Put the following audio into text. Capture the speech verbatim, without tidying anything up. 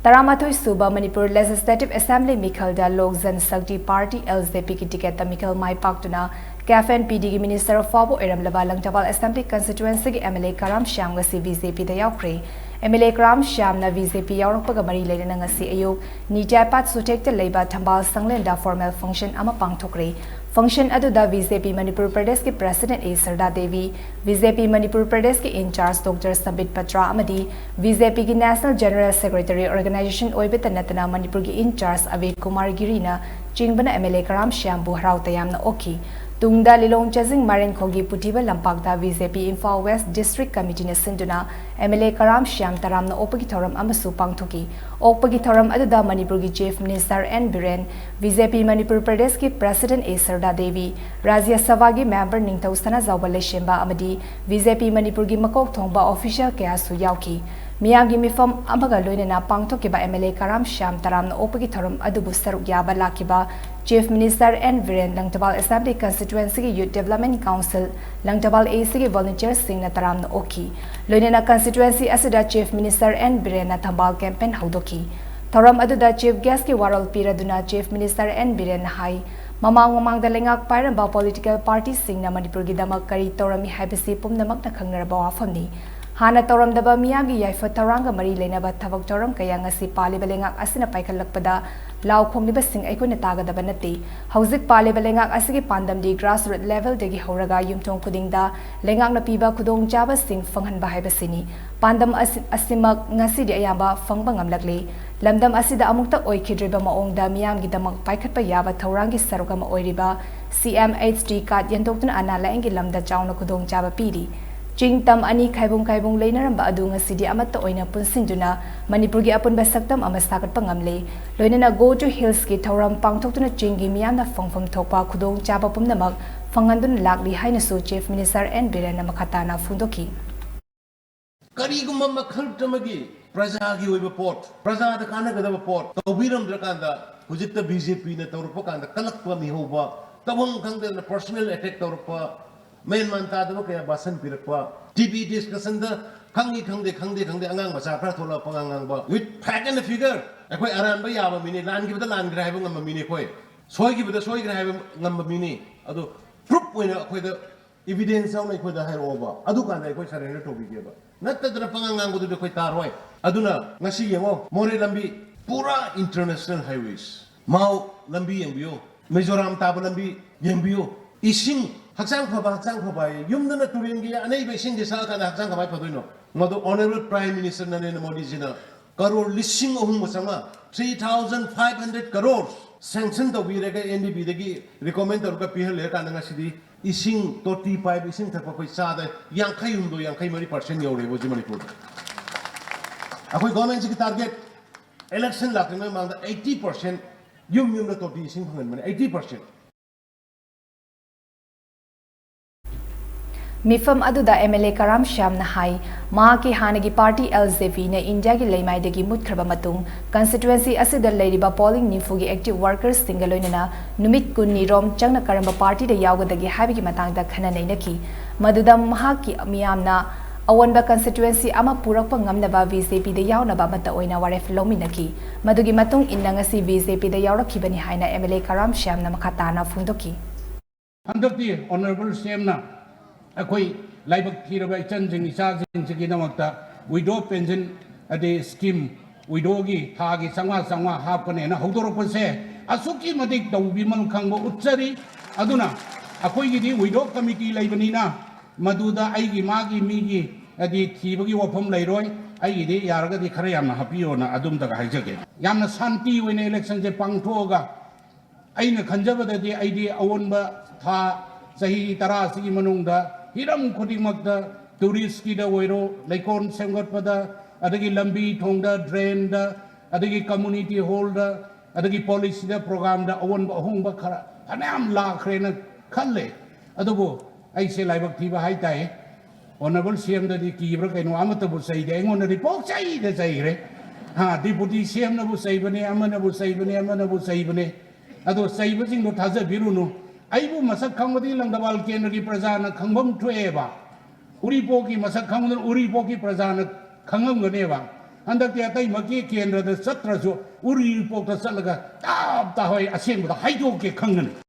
ꯇꯔꯥꯃꯥꯊꯣꯏ ꯁꯨꯕ Manipur Legislative Assembly ꯃꯤꯈꯜꯗ ꯂꯣꯛ ꯖꯟ ꯁꯛꯇꯤ ꯄꯥꯔꯇꯤ, LJP ꯒꯤ ꯇꯤꯀꯦꯠꯇ ꯃꯤꯈꯜ ꯃꯥꯏ ꯄꯥꯛꯇꯨꯅ CAF and PD ꯒꯤ ꯃꯤꯅꯤꯁꯇꯔ ꯐꯥꯎꯕ ꯑꯣꯏꯔꯝꯂꯕ ꯂꯪꯊꯕꯥꯜ ꯑꯦꯁꯦꯝꯕ꯭ꯂꯤ ꯀꯟꯁꯇꯤꯇ꯭ꯋꯦꯟꯁꯤꯒꯤ MLA ꯀꯔꯥꯝ ꯁ꯭ꯌꯥꯝ ꯉꯁꯤ BJP ꯗ ꯌꯥꯎꯈ꯭ꯔꯦ꯫ MLA ꯀꯔꯥꯝ ꯁ꯭ꯌꯥꯝꯅ BJP ꯌꯥꯎꯔꯛꯄꯒ ꯃꯔꯤ ꯂꯩꯅꯅ ꯉꯁꯤ ꯑꯌꯨꯛ ꯅꯤꯇ꯭ꯌꯥꯏꯄꯥꯠ ꯁꯨꯊꯦꯛꯇ ꯂꯩꯕ ꯊꯝꯕꯥꯜ ꯁꯪꯂꯦꯟꯗ formal function ꯑꯃ ꯄꯥꯡꯊꯣꯛꯈ꯭ꯔꯦ꯫ Function ꯑꯗꯨꯗ BJP ꯃꯅꯤꯄꯨꯔ ꯄ꯭ꯔꯗꯦꯁꯀꯤ President A ꯁꯔꯗꯥ Devi, BJP Manipur ꯄ꯭ꯔꯗꯦꯁꯀꯤ in charge Doctor ꯁꯝꯕꯤꯠ ꯄꯇ꯭ꯔꯥ ꯑꯃꯗꯤ BJP ꯒꯤ National General Secretary, organization ꯑꯣꯏꯕꯇ ꯅꯠꯇꯅ ꯃꯅꯤꯄꯨꯔꯒꯤ in charge Abey Kumar ꯒꯤꯔꯤꯅ ꯆꯤꯡꯕꯅ MLA ꯀꯔꯥꯝ ꯁ꯭ꯌꯥꯝꯕꯨ ꯍꯔꯥꯎ ꯇꯌꯥꯝꯅ ꯑꯣꯛꯈꯤ꯫ ꯇꯨꯡꯗ ꯂꯤꯂꯣꯡ ꯆꯥꯖꯤꯡ ꯃꯥꯏꯔꯦꯟꯈꯣꯡꯒꯤ ꯄꯨꯊꯤꯕ ꯂꯝꯄꯥꯛꯇ BJP Imphal West District Committee ꯅ ꯁꯤꯟꯗꯨꯅ MLA ꯀꯔꯥꯝ ꯁ꯭ꯌꯥꯝ ꯇꯔꯥꯝꯅ ꯑꯣꯛꯄꯒꯤ ꯊꯧꯔꯝ ꯑꯃꯁꯨ ꯄꯥꯡꯊꯣꯛꯈꯤ꯫ ꯑꯣꯛꯄꯒꯤ ꯊꯧꯔꯝ ꯑꯗꯨꯗ ꯃꯅꯤꯄꯨꯔꯒꯤ Chief Minister N Biren, BJP Manipur ꯄ꯭ꯔꯗꯦꯁꯀꯤ President A ꯁꯔꯗꯥ ꯗꯦꯕꯤ, ꯔꯥꯖ꯭ꯌ ꯁꯚꯥꯒꯤ member ꯅꯤꯡꯊꯧ ꯁꯅꯥꯖꯥꯎꯕ ꯂꯩꯁꯦꯝꯕ ꯑꯃꯗꯤ BJP ꯃꯅꯤꯄꯨꯔꯒꯤ ꯃꯀꯣꯛ ꯊꯣꯡꯕ official ꯀꯌꯥꯁꯨ ꯌꯥꯎꯈꯤ꯫ ꯃꯤꯌꯥꯝꯒꯤ ꯃꯤꯐꯝ ꯑꯃꯒ ꯂꯣꯏꯅꯅ ꯄꯥꯡꯊꯣꯛꯈꯤꯕ MLA ꯀꯔꯥꯝ ꯁ꯭ꯌꯥꯝ ꯇꯔꯥꯝꯅ ꯑꯣꯛꯄꯒꯤ ꯊꯧꯔꯝ ꯑꯗꯨꯕꯨ ꯁꯔꯨꯛ ꯌꯥꯕ ꯂꯥꯛꯈꯤꯕ Chief Minister N Biren, Langthabal Assembly Constituency ꯒꯤ Youth Development Council, Langthabal A C ꯒꯤ volunteer ꯁꯤꯡꯅ ꯇꯔꯥꯝꯅ ꯑꯣꯛꯈꯤ꯫ ꯂꯣꯏꯅꯅ constituency ꯑꯁꯤꯗ Chief Minister N ꯕꯤꯔꯦꯟꯅ ꯊꯝꯕꯥꯜ campaign ꯍꯧꯗꯣꯛꯈꯤ꯫ ꯊꯧꯔꯝ ꯑꯗꯨꯗ Chief Guest ꯀꯤ ꯋꯥꯔꯣꯜ ꯄꯤꯔꯗꯨꯅ Chief Minister N ꯕꯤꯔꯦꯟꯅ ꯍꯥꯏ, ꯃꯃꯥꯡ ꯃꯃꯥꯡꯗ ꯂꯩꯉꯥꯛ ꯄꯥꯏꯔꯝꯕ political party ꯁꯤꯡꯅ ꯃꯅꯤꯄꯨꯔꯒꯤꯗꯃꯛ ꯀꯔꯤ ꯇꯧꯔꯝꯃꯤ ꯍꯥꯏꯕꯁꯤ ꯄꯨꯝꯅꯃꯛꯅ ꯈꯪꯅꯔꯕ ꯋꯥꯐꯝꯅꯤ꯫ ꯍꯥꯟꯅ ꯇꯧꯔꯝꯗꯕ ꯃꯤꯌꯥꯝꯒꯤ ꯌꯥꯏꯐ ꯊꯧꯔꯥꯡꯒ ꯃꯔꯤ ꯂꯩꯅꯕ ꯊꯕꯛ ꯊꯧꯔꯝ ꯀꯌꯥ ꯉꯁꯤ ꯄꯥꯜꯂꯤꯕ ꯂꯩꯉꯥꯛ ꯑꯁꯤꯅ ꯄꯥꯏꯈꯠꯂꯛꯄꯗ ꯂꯥꯎ ꯈꯣꯡꯂꯤꯕꯁꯤꯡ ꯑꯩꯈꯣꯏꯅ ꯇꯥꯒꯗꯕ ꯅꯠꯇꯦ꯫ ꯍꯧꯖꯤꯛ ꯄꯥꯜꯂꯤꯕ ꯂꯩꯉꯥꯛ ꯑꯁꯤꯒꯤ ꯄꯥꯟꯗꯝꯗꯤ grassroot level ꯗꯒꯤ ꯍꯧꯔꯒ ꯌꯨꯝꯊꯣꯡ ꯈꯨꯗꯤꯡꯗ ꯂꯩꯉꯥꯛꯅ ꯄꯤꯕ ꯈꯨꯗꯣꯡꯆꯥꯕꯁꯤꯡ ꯐꯪꯍꯟꯕ ꯍꯥꯏꯕꯁꯤꯅꯤ꯫ ꯄꯥꯟꯗꯝ ꯑꯁꯤ, ꯑꯁꯤꯃꯛ ꯉꯁꯤꯗꯤ ꯑꯌꯥꯝꯕ ꯐꯪꯕ ꯉꯝꯂꯛꯂꯤ꯫ ꯂꯝꯗꯝ ꯑꯁꯤꯗ ꯑꯃꯨꯛꯇ ꯑꯣꯏꯈꯤꯗ꯭ꯔꯤꯕ ꯃꯑꯣꯡꯗ ꯃꯤꯌꯥꯝꯒꯤꯗꯃꯛ ꯄꯥꯏꯈꯠꯄ ꯌꯥꯕ ꯊꯧꯔꯥꯡꯒꯤ ꯁꯔꯨꯛ ꯑꯃ ꯑꯣꯏꯔꯤꯕ CM HD card ꯌꯦꯟꯊꯣꯛꯇꯨꯅ ꯑꯅꯥ ꯂꯥꯌꯦꯡꯒꯤ ꯂꯝꯗ ꯆꯥꯎꯅ ꯈꯨꯗꯣꯡꯆꯥꯕ ꯄꯤꯔꯤ꯫ ꯆꯤꯡ ꯇꯝ ꯑꯅꯤ ꯈꯥꯏꯕꯨꯡ ꯈꯥꯏꯕꯨꯡ ꯂꯩꯅꯔꯝꯕ ꯑꯗꯨ ꯉꯁꯤꯗꯤ ꯑꯃꯠꯇ ꯑꯣꯏꯅ ꯄꯨꯟꯁꯤꯟꯗꯨꯅ ꯃꯅꯤꯄꯨꯔꯒꯤ ꯑꯄꯨꯟꯕ ꯁꯛꯇꯝ ꯑꯃ ꯁꯥꯒꯠꯄ ꯉꯝꯂꯦ꯫ ꯂꯣꯏꯅꯅ Go to Hills ꯀꯤ ꯊꯧꯔꯝ ꯄꯥꯡꯊꯣꯛꯇꯨꯅ ꯆꯤꯡꯒꯤ ꯃꯤꯌꯥꯝꯅ ꯐꯪꯐꯝ ꯊꯣꯛꯄ ꯈꯨꯗꯣꯡꯆꯥꯕ ꯄꯨꯝꯅꯃꯛ ꯐꯪꯍꯟꯗꯨꯅ ꯂꯥꯛꯂꯤ ꯍꯥꯏꯅꯁꯨ Chief Minister N ꯕꯤꯔꯦꯟꯅ ꯃꯈꯥ ꯇꯥꯅ ꯐꯣꯡꯗꯣꯛꯈꯤ꯫ ꯀꯔꯤꯒꯨꯝꯕ ꯃꯈꯜ ꯑꯃꯒꯤ ꯄ꯭ꯔꯖꯥꯒꯤ ꯑꯣꯏꯕ ꯄꯣꯠ, ꯄ꯭ꯔꯖꯥꯗ ꯀꯥꯟꯅꯒꯗꯕ ꯄꯣꯠ ꯇꯧꯕꯤꯔꯝꯗ꯭ꯔꯀꯥꯟꯗ, ꯍꯧꯖꯤꯛꯇ BJP ꯅ ꯇꯧꯔꯛꯄ ꯀꯥꯟꯗ ꯀꯂꯛꯄ ꯃꯤꯍꯧꯕ, ꯇꯧꯐꯝ ꯈꯪꯗꯗꯅ personal attack ꯇꯧꯔꯛꯄ, ꯃꯦꯟ ꯃꯥꯟ ꯇꯥꯗꯕ ꯀꯌꯥ ꯚꯥꯁꯟ ꯄꯤꯔꯛꯄ, TV discussion ꯗ ꯈꯪꯉꯤ ꯈꯪꯗꯦ, ꯈꯪꯗꯦ ꯈꯪꯗꯦ, ꯑꯉꯥꯡ ꯃꯆꯥ ꯈꯔ ꯊꯣꯛꯂꯛꯄ ꯑꯉꯥꯡ ꯉꯥꯡꯕ, with fact and figure꯫ ꯑꯩꯈꯣꯏ ꯑꯔꯥꯟꯕ ꯌꯥꯕ ꯃꯤꯅꯤ, ꯂꯥꯟꯈꯤꯕꯗ ꯂꯥꯟꯈ꯭ꯔꯦ ꯍꯥꯏꯕ ꯉꯝꯕ ꯃꯤꯅꯤ ꯑꯩꯈꯣꯏ, ꯁꯣꯏꯈꯤꯕꯗ ꯁꯣꯏꯈ꯭ꯔꯦ ꯍꯥꯏꯕ ꯉꯝꯕ ꯃꯤꯅꯤ꯫ ꯑꯗꯣ proof ꯑꯣꯏꯅ ꯑꯩꯈꯣꯏꯗ evidence ꯌꯥꯎꯅ ꯑꯩꯈꯣꯏꯗ ꯍꯥꯏꯔꯛꯑꯣꯕ, ꯑꯗꯨꯀꯥꯟꯗ ꯑꯩꯈꯣꯏ surrender ꯇꯧꯕꯤꯒꯦꯕ꯫ ꯅꯠꯇꯗꯅ ꯄꯉꯥꯡ ꯉꯥꯡꯕꯗꯨꯗꯤ ꯑꯩꯈꯣꯏ ꯇꯥꯔꯣꯏ꯫ ꯑꯗꯨꯅ ꯉꯁꯤ ꯌꯦꯡꯉꯣ, ꯃꯣꯔꯦ ꯂꯝꯕꯤ ꯄꯨꯔꯥ international highways꯫ ꯃꯥꯎ ꯂꯝꯕꯤ ꯌꯦꯡꯕꯤꯌꯨ, ꯃꯤꯖꯣꯔꯥꯝ ꯇꯥꯕ ꯂꯝꯕꯤ ꯌꯦꯡꯕꯤꯌꯨ꯫ ꯏꯁꯤꯡ, ꯍꯛꯆꯥꯡ ꯐꯕ, ꯍꯛꯆꯥꯡ ꯐꯕ ꯍꯥꯏꯌꯦ꯫ ꯌꯨꯝꯗꯅ ꯇꯨꯔꯦꯟꯒꯤ ꯑꯅꯩꯕ ꯏꯁꯤꯡꯁꯦ ꯁꯛꯑꯀꯥꯟꯗ ꯍꯛꯆꯥꯡ ꯀꯃꯥꯏꯅ ꯐꯗꯣꯏꯅꯣ? ꯃꯗꯨ Honourable Prime Minister Narendra ꯃꯣꯗꯤꯖꯤꯅ crore ꯂꯤꯁꯤꯡ ꯑꯍꯨꯝꯒ ꯆꯥꯝꯃꯉꯥ, three thousand five hundred crores sanction ꯇꯧꯕꯤꯔꯒ N D B ꯗꯒꯤ recommend ꯇꯧꯔꯒ ꯄꯤꯍꯜꯂꯦ ꯀꯥꯟꯗ ꯉꯁꯤꯗꯤ ꯏꯁꯤꯡ ꯇꯣꯇꯤ ꯄꯥꯏꯞ ꯏꯁꯤꯡ ꯊꯛꯄ ꯑꯩꯈꯣꯏ ꯆꯥꯗ ꯌꯥꯡꯈꯩ ꯍꯨꯝꯗꯣꯏ, ꯌꯥꯡꯈꯩ ꯃꯔꯤ percent ꯌꯧꯔꯦꯕ ꯍꯧꯖꯤꯛ ꯃꯅꯤꯄꯨꯔꯗ꯫ ꯑꯩꯈꯣꯏ government ꯁꯤꯒꯤ target election ꯂꯥꯛꯇ꯭ꯔꯤꯉꯩ ꯃꯃꯥꯡꯗ eighty percent ꯌꯨꯝ ꯌꯨꯝꯗ ꯇꯣꯇꯤ ꯏꯁꯤꯡ ꯐꯪꯍꯟꯕꯅꯦ, eighty percent꯫ ꯃꯤꯐꯝ ꯑꯗꯨꯗ M L A ꯀꯔꯥꯝ ꯁ꯭ꯌꯥꯝꯅ ꯍꯥꯏ, ꯃꯍꯥꯛꯀꯤ ꯍꯥꯟꯅꯒꯤ party L J P ꯅ ꯏꯟꯗꯤꯌꯥꯒꯤ ꯂꯩꯃꯥꯏꯗꯒꯤ ꯃꯨꯠꯈ꯭ꯔꯕ ꯃꯇꯨꯡ constituency ꯑꯁꯤꯗ ꯂꯩꯔꯤꯕ polling ꯅꯤꯐꯨꯒꯤ active workers ꯁꯤꯡꯒ ꯂꯣꯏꯅꯅ ꯅꯨꯃꯤꯠ ꯀꯨꯟꯅꯤ ꯔꯣꯝ ꯆꯪꯅ ꯀꯔꯝꯕ party ꯗ ꯌꯥꯎꯒꯗꯒꯦ ꯍꯥꯏꯕꯒꯤ ꯃꯇꯥꯡꯗ ꯈꯟꯅ ꯅꯩꯅꯈꯤ꯫ ꯃꯗꯨꯗ ꯃꯍꯥꯛꯀꯤ ꯃꯤꯌꯥꯝꯅ ꯑꯑꯣꯟꯕ constituency ꯑꯃ ꯄꯨꯔꯛꯄ ꯉꯝꯅꯕ B J P ꯗ ꯌꯥꯎꯅꯕ ꯑꯃꯠꯇ ꯑꯣꯏꯅ ꯋꯥꯔꯦꯞ ꯂꯧꯃꯤꯟꯅꯈꯤ꯫ ꯃꯗꯨꯒꯤ ꯃꯇꯨꯡ ꯏꯟꯅ ꯉꯁꯤ B J P ꯗ ꯌꯥꯎꯔꯛꯈꯤꯕꯅꯤ ꯍꯥꯏꯅ M L A ꯀꯔꯥꯝ ꯁ꯭ꯌꯥꯝꯅ ꯃꯈꯥ ꯇꯥꯅ ꯐꯣꯡꯗꯣꯛꯈꯤ꯫ ꯍꯟꯗꯛꯇꯤ Honourable C M ꯅ ꯑꯩꯈꯣꯏ ꯂꯥꯏꯕꯛ ꯊꯤꯔꯕ ꯏꯆꯟꯁꯤꯡ ꯏꯆꯥꯁꯤꯡꯁꯤꯒꯤꯗꯃꯛꯇ widow pension ꯑꯗꯩ scheme, widow ꯒꯤ ꯊꯥꯒꯤ ꯆꯥꯝꯃꯉꯥ ꯆꯥꯝꯃꯉꯥ ꯍꯥꯞꯀꯅꯦꯅ ꯍꯧꯗꯣꯔꯛꯄꯁꯦ ꯑꯁꯨꯛꯀꯤ ꯃꯇꯤꯛ ꯇꯧꯕꯤꯃꯜ ꯈꯪꯕ ꯎꯠꯆꯔꯤ꯫ ꯑꯗꯨꯅ ꯑꯩꯈꯣꯏꯒꯤꯗꯤ widow committee ꯂꯩꯕꯅꯤꯅ ꯃꯗꯨꯗ ꯑꯩꯒꯤ ꯃꯥꯒꯤ ꯃꯤꯒꯤ ꯍꯥꯏꯗꯤ ꯊꯤꯕꯒꯤ ꯋꯥꯐꯝ ꯂꯩꯔꯣꯏ꯫ ꯑꯩꯒꯤꯗꯤ ꯌꯥꯔꯒꯗꯤ ꯈꯔ ꯌꯥꯝꯅ ꯍꯥꯞꯄꯤꯌꯣꯅ ꯑꯗꯨꯝꯇꯒ ꯍꯥꯏꯖꯒꯦ꯫ ꯌꯥꯝꯅ ꯁꯥꯟꯇꯤ ꯑꯣꯏꯅ election ꯁꯦ ꯄꯥꯡꯊꯣꯛꯑꯒ ꯑꯩꯅ ꯈꯟꯖꯕꯗꯗꯤ ꯑꯩꯗꯤ ꯑꯑꯣꯟꯕ ꯊꯥ ꯆꯍꯤ ꯇꯔꯥ ꯑꯁꯤꯒꯤ ꯃꯅꯨꯡꯗ ꯍꯤꯔꯝ ꯈꯨꯗꯤꯡꯃꯛꯇ tourist ꯀꯤꯗ ꯑꯣꯏꯔꯣ, ꯂꯩꯀꯣꯜ ꯁꯦꯝꯒꯠꯄꯗ, ꯑꯗꯒꯤ ꯂꯝꯕꯤ ꯊꯣꯡꯗ, drain ꯗ, ꯑꯗꯒꯤ community hall ꯗ, ꯑꯗꯒꯤ policy ꯗ, program ꯗ ꯑꯑꯣꯟꯕ ꯑꯍꯣꯡꯕ ꯈꯔ ꯐꯅꯌꯥꯝ ꯂꯥꯛꯈ꯭ꯔꯦꯅ ꯈꯜꯂꯦ꯫ ꯑꯗꯨꯕꯨ ꯑꯩꯁꯦ ꯂꯥꯏꯕꯛ ꯊꯤꯕ ꯍꯥꯏꯇꯥꯏ, Honourable C M ꯗꯗꯤ ꯀꯤꯕ꯭ꯔꯥ ꯀꯩꯅꯣ ꯑꯃꯠꯇꯕꯨ ꯆꯩꯗꯦ, ꯑꯩꯉꯣꯟꯗꯗꯤ ꯄꯣꯛꯆꯩꯗ ꯆꯩꯈ꯭ꯔꯦ꯫ ꯍꯥ, Deputy C M ꯅꯕꯨ ꯆꯩꯕꯅꯦ, ꯑꯃꯅꯕꯨ ꯆꯩꯕꯅꯦ, ꯑꯃꯅꯕꯨ ꯆꯩꯕꯅꯦ꯫ ꯑꯗꯣ ꯆꯩꯕꯁꯤꯡꯗꯣ ꯊꯥꯖꯕꯤꯔꯨꯅꯨ꯫ ꯑꯩꯕꯨ ꯃꯁꯛ ꯈꯪꯕꯗꯤ ꯂꯪꯗꯕꯥꯜ ꯀꯦꯟꯗ꯭ꯔꯒꯤ ꯄ꯭ꯔꯖꯥꯅ ꯈꯪꯐꯝ ꯊꯣꯛꯑꯦꯕ꯫ ꯎꯔꯤꯄꯣꯛꯀꯤ ꯃꯁꯛ ꯈꯪꯕꯗꯨꯅ ꯎꯔꯤꯄꯣꯛꯀꯤ ꯄ꯭ꯔꯖꯥꯅ ꯈꯪꯉꯝꯒꯅꯦꯕ꯫ ꯍꯟꯗꯛꯇꯤ ꯑꯇꯩꯃꯛꯀꯤ ꯀꯦꯟꯗ꯭ꯔꯗ ꯆꯠꯇ꯭ꯔꯁꯨ ꯎꯔꯤꯄꯣꯛꯇ ꯆꯠꯂꯒ ꯇꯞ ꯇꯥ ꯍꯣꯏ ꯑꯁꯦꯡꯕꯗꯣ ꯍꯥꯏꯗꯣꯛꯀꯦ ꯈꯪꯒꯅꯤ꯫